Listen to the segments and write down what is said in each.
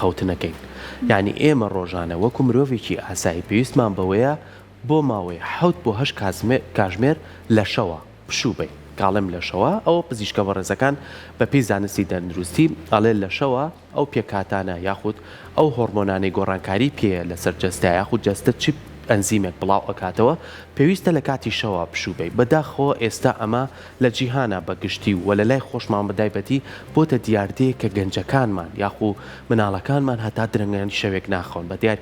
خەوتنەکەین. یانی ئێمە ڕۆژانە وەکو مرۆڤێکی ئاسایی پێویستمان بەوەیە بۆ ماوەی حەوت بۆ هەشت کاژمێر لە شەوا پشوو بەین. کە ئەڵێم لە شەوا ئەوە پزیشکە بەڕێزەکان بە پێی زانستی تەندروستی ئەڵێ لە شەوا ئەو پێکهاتانە یاخود ئەو هۆڕمۆنانەی گۆڕانکاری پێیە لەسەر جەستە یاخود جەستە چ ئەنزیمێک بڵاو ئەکاتەوە پێویستە لە کاتی شەوا پشوو بەی بەداخەوە ئێستا ئەمە لە جیهانا بە گشتی و لە لای خۆشمان بە دایبەتی بۆتە دیاردەیەک کە گەنجەکانمان یاخو مناڵەکانمان هەتا درەنگانی شەوێک ناخەون بە دیار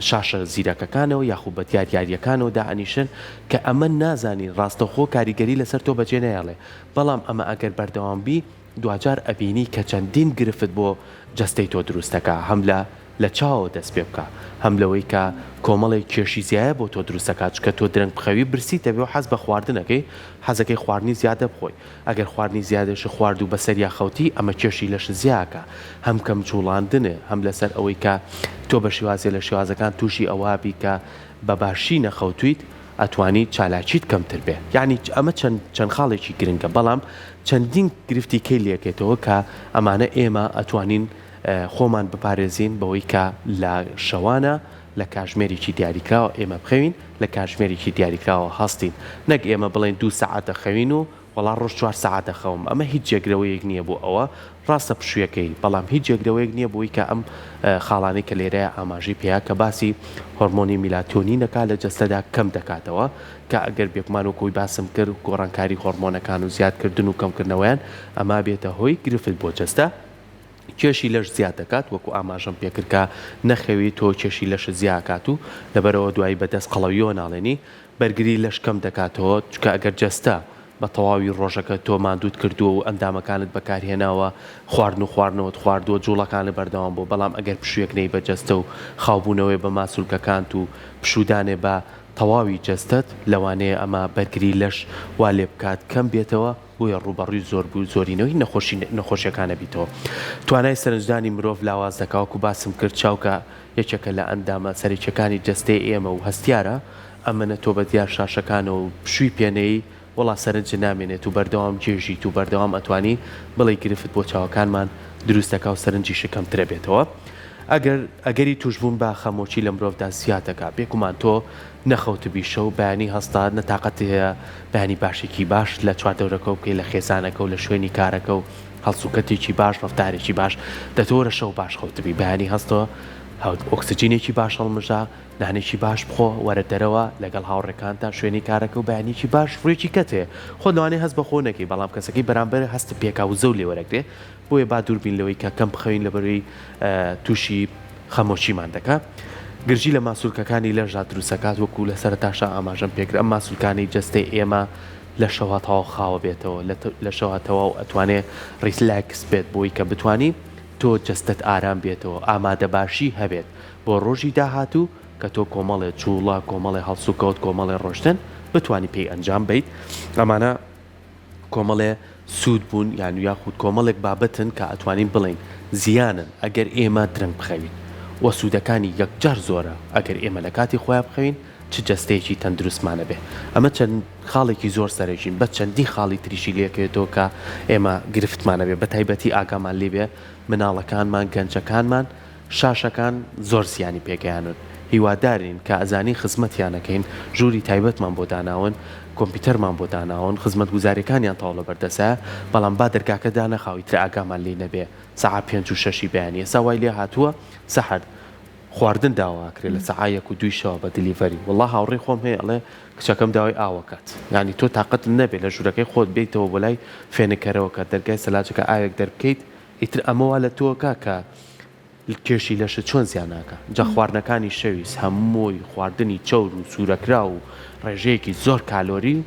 شاشە زیرەکەکانەوە یاخو بە دیار یاریەکانەوە دائەنیشن کە ئەمە نازانین ڕاستەوخۆ کاریگەری لەسەر تۆ بەجێ نایەڵێ بەڵام ئەمە ئەگەر بەردەوام بی دواجار ئەبینی کە چەندین گرفت بۆ جەستەی تۆ دروست دەکا هەم لە لە چاوەوە دەست پێ بکە هەم لەوەی کە کۆمەڵێک کێشی زیایە بۆ تۆ دروست دەکات چونکە تۆ درەنگ بخەوی برسیت دەبێ و حەز بە خواردن ئەکەی حەزەکەی خواردنی زیادە بخۆی ئەگەر خواردنی زیادەشت خوارد و بەسەریا خەوتی ئەمە کێشی لەشت زیاکا هەم کەم جوڵاندنێ هەم لەسەر ئەوەی کە تۆ بە شێوازێ لە شێوازەکان توشی ئەوە بی کە بە باشی نەخەوتویت ئەتوانی چالاکیت کەمتر بێ یانی ئەمە چەند چەند خاڵێکی گرنگە بەڵام چەندین گرفتی کەی لێکێتەوە کە ئەمانە ئێمە ئەتوانین خۆمان بپارێزین بەوەی کە لە شەوانە لە کاژمێرێکی دیاریکراوە ئێمە بخەوین لە کاژمێرێکی دیاریکراوە هەستین نەک ئێمە بڵێین دوو سەعات دەخەوین و وەڵا ڕۆژ چوار سەعات دەخەوم ئەمە هیچ جێگرەوەیەک نییە بۆ ئەوە ڕاستە پشوویەکەی بەڵام هیچ جێگرەوەیەک نییە بۆی کە ئەم خاڵانەی کە لێرەیە ئاماژەی پێیا کە باسی هۆرمۆنی میلاتۆنین دەکات لە جەستەدا کەم دەکاتەوە کە ئەگەر بێگومان وەک ئەوەی باسم کرد گۆڕانکاری هۆرمۆنەکان و زیادکردن و کەمکردنەوەیان ئەمە بێتە هۆی گرفت بۆ جەستە کێشی لەش زیاد دەکات وەکو ئاماژەم پێکرد کە نەخەوی تۆ کێشی لەشت زیاکات و لەبەرئەوە دوایی بەدەست قەڵەویەوە ناڵێنی بەرگری لەش کەم دەکاتەوە چونکە ئەگەر جەستە بە تەواوی ڕۆژەکە تۆ ماندووت کردووە و ئەندامەکانت بەکارهێناوە خواردن و خواردنەوەت خواردووە جوڵەکانت بەردەوام بووە بەڵام ئەگەر پشوویەک نەی بە جەستە و خاوبوونەوەی بە ماسولکەکانت و پشوودانێ بە تەواوی جەستەت لەوانەیە ئەمە بەرگری لەش وا لێبکات کەم بێتەوە بۆیە ڕووبەڕووی زۆربوو زۆرینەوەی نەخۆشی نەخۆشیەکان ئەبیتەوە. توانای سەرنجدانی مرۆڤ لاواز دەکا وەکو باسم کرد چاو کە یەکێکە لە ئەندامە سەرەکیەکانی جەستەی ئێمە و هەستیارە ئەمەنە تۆ بە دیار شاشەکانەوە و پشووی پێ نەیەی وەڵا سەرنجت نامێنێت و بەردەوام گێژیت و بەردەوام ئەتوانی بڵێی گرفت بۆ چاوەکانمان دروست دەکا و سەرنجیشت کەمترە بێتەوە ئەگەر ئەگەری توشبوون بە خەمۆکی لە مرۆڤدا زیاد دەکا بێگومان تۆ نەخەوتبی شەو بەیانی هەستا نە تاقەتت هەیە بەیانی باشێکی باش لە چواردەورەکەو بکەی لە خێزانەکەو لە شوێنی کارەکەو هەڵسوکەتێکی باش ڕەفتارێکی باش دەتۆ وەرە شەو باش خەوتبی بەیانی هەستەوە ئۆکسجینێکی باش هەڵمژە نانێکی باش بخۆ وەرە دەرەوە لەگەڵ هاوڕێکانتا شوێنی کارەکەو بەیانیەکی باش ڕوویەکی کەت هەیە خۆت لەوانەیە هەست بە خۆ نەکەی بەڵام کەسەکەی بەرامبەر هەستت پێکا وزەو لێ وەرەگرێ بۆیە با دوور بین لەوەی کە کەم بخەوین لەبەرەوەی تووشی خەمۆکیمان دەکا. گرژی لە ماسولکەکانی لەشدا دروست دەکات وەکو لە سەرەتاشا ئاماژەم پێکرد ئەم ماسولکانەی جەستەی ئێمە لە شەوا تەواو خاوە بێتەوە لە شەوا تەواو ئەتوانێ ڕیلاکس بێت بۆی کە بتوانی تۆ جەستەت ئارام بێتەوە ئامادەباشی هەبێت بۆ ڕۆژی داهاتوو کە تۆ کۆمەڵێ جوڵە کۆمەڵێ هەڵسوکەوت کۆمەڵێ ڕۆشتن بتوانی پێی ئەنجام بەیت ئەمانە کۆمەڵێ سوود بوون یان یاخود کۆمەڵێک بابەتن کە ئەتوانین بڵێین زیانن ئەگەر ئێمە درەنگ بخەوین وە سوودەکانی یەکجار زۆرە ئەگەر ئێمە لە کاتی خۆیا بخەوین چ جەستەیەکی تەندروستمان ئەبێ ئەمە چەند خاڵێکی زۆر سەرەکین بەس چەندین خاڵی تریشی لێکەوێتەوە کە ئێمە گرفتمان ئەبێ بەتایبەتی ئاگامان لێبێ مناڵەکانمان گەنجەکانمان شاشەکان زۆر زیانی پێگەیانون هیوادارین کە ئەزانین خزمەتیان ئەکەین ژووری تایبەتمان بۆ داناون کۆمپیوتەرمان بۆ داناون خزمەتگوزاریەکانیان تەواو لەبەردەسە بەڵام با دەرگاکە دانەخا و ئیتر ئاگامان لێی نەبێ سەعا پێنج و شەشی بەیانی ئێستا وای لێ هاتووە سەحەر خواردن داوا ئەکرێ لە سەعا یەک و دووی شەوە بە delivery وەڵا هاوڕێی خۆم هەیە ئەڵێ کچەکەم داوای ئاو ئەکات یانی تۆ تاقەتت نەبێ لە ژوورەکەی خۆت بێیتەوە بۆ لای فێنککەرەوەکە دەرگای سەلاجەکە ئاوێک دەربکەیت ئیتر ئەمە وا لە تۆ ئەکا کە کێشی لەشت چۆن زیا ناکا جا خواردنەکانی شەویس هەمووی خواردنی چەور و سوورەکراو و ڕێژەیەکی زۆر کالۆری و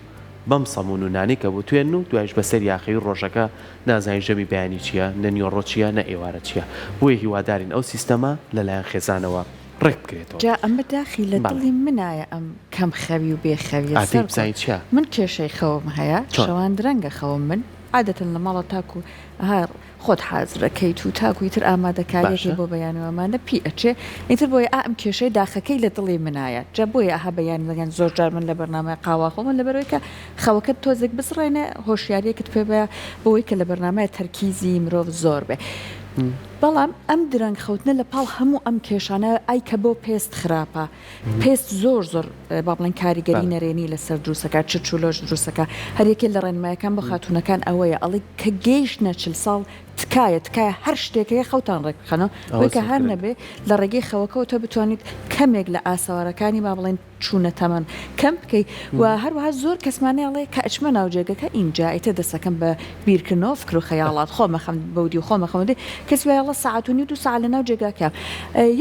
بەم سەموون و نانەی کە بتوێنن و دوایش بەسەر یاخەوی ڕۆژەکە نازانین ژەمی بەیانی چیە نە نیوەڕۆ چیە نە ئێوارە چیە بۆیە هیوادارین ئەو سیستەمە لەلایەن خێزانەوە ڕێک بکرێتەوە. جا ئەمە داخی لە بەڵێ. دڵی منایە ئەم کەم خەوی و بێ خەویە ئادەی سەرکۆ بزانین چیە؟ من کێشەی خەوم هەیە چۆن؟ شەوان درەنگە خەوم من عادەتەن لە ماڵە تاکو ها خۆت حازرەکەیت و تاکو ئیتر ئامادەکاریەکەی باشە. بۆ بەیانی و ئەمانە پی ئەچێ ئیتر بۆیە ئا ئەم کێشەی داخەکەی لە دڵی منایە جا بۆیە ئەها بەیانیان زۆر جار من لە بەرنامەی قاوە خۆمە لەبەرئەوەی کە خەوەکەت تۆزێک بسڕێنێ هۆشیاریەکت پێ بەیە بۆی کە لە بەرنامەیە تەرکیزی مرۆڤ زۆر بێ. بەڵام ئەم درەنگ خەوتنە لە پاڵ هەموو ئەم کێشانە ئای کە بۆ پێست خراپە پێست زۆر زۆر با بڵێن کاریگەری نەرێنی لەسەر دروستەکە چرچ و لۆچ دروستەکە هەر یەکێ لە ڕێنمایەکان بۆ خاتوونەکان ئەوەیە ئەڵێ کە گەیشتنە 40 ساڵ تکایە تکایە هەر شتێک هەیە خەوتان ڕێک بخەنەوە بۆی کە هەر نەبێ لە ڕێگەی خەوەکەوە تۆ بتوانیت کەمێک لە ئاسەوارەکانی با بڵێن چوونە تەمەن کەم بکەی و هەروەها زۆر کەسمانەیە ئەڵێ کە ئەچمە ناو جێگەکە ئینجا ئیتر دەسەکەم بە بیرکردنەوە فکر و خەیاڵات خۆم ئەخەم بەودی و خۆم ئەخەم کەس وایە ئەڵێ سەعات و نیو دوو سەعات لە ناو جێگاکە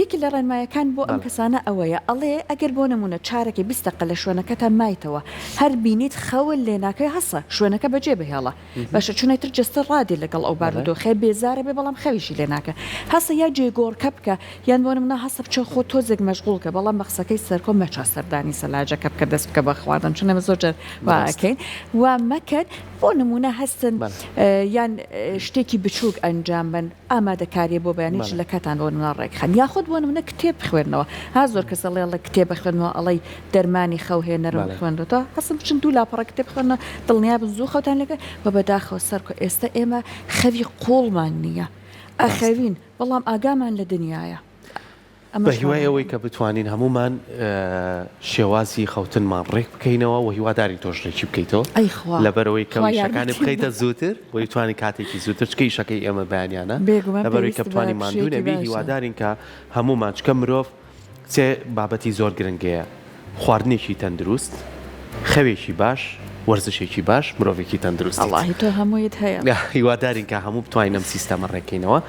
یەکی لە ڕێنمایەکان بۆ ئەم کەسانە ئەوەیە ئەڵێ ئەگەر بۆ نموونە چارەکێ 20 دەقە لە شوێنەکەتا مایتەوە هەر بینیت خەوت لێ ناکەوێ هەسە شوێنەکە بەجێ بهێڵە باشە چونە تر جەستە ڕادێ لەگەڵ ئەو بارودۆخەیە بێزارە بێ بەڵام خەویشی لێ ناکە هەسە یا جێگۆڕکە بکە یان بۆ نمونە هەسە بچۆ خۆ تۆزێک مەشغوڵ کە بەڵام بە قسەکەی سەرکۆ مەچە سەردانی سەلاجەکە بکە دەست بکە بە خواردن چون ئێمە زۆر جار وا ئەکەین وا مەکەن بۆ نمونە هەستن یان شتێکی بچووک ئەنجام بن ئامادەکاریە بۆ بەیانی جلەکەتان بۆ نمونە ڕێکخەن یاخود بۆ نمونە کتێب بخوێنەوە ها زۆر کەس ئەڵێ ئەڵێ کتێب بخوێنەوە ئەڵێی دەرمانی خەو هێنەرم بخوێنرێتەوە هەستن بچن دوو لاپەڕە کتێب بخوێنەوە دڵنیابن زوو خەوتان لێکە و بەداخەوە سەرکۆ ئێستا ئێمە خەوی قوڵمان نییە ئەخەوین بەڵام ئاگامان لە دنیایە بە هیوای ئەوەی کە بتوانین هەموومان شێوازی خەوتنمان ڕێک بکەینەوە و هیوادارین تۆش ڕێکی بکەیتەوە لەبەرەوەی کە ئیشەکانی بخەیتە زووتر بۆی توانی کاتێکی زووتر چکە ئیشەکەی ئێمە بەیانیانە لەبەرەوەی کە بتوانین ماندوو نەبی هیوادارین کە هەموومان چکە مرۆڤ سێ بابەتی زۆر گرنگ هەیە، خواردنێکی تەندروست، خەوێکی باش، وەرزشێکی باش، مرۆڤێکی تەندروستیت. وەڵاهی تۆ هەموویت هەیە. هیوادارین کە هەموو بتوانین ئەم سیستەمە ڕێککەینەوە.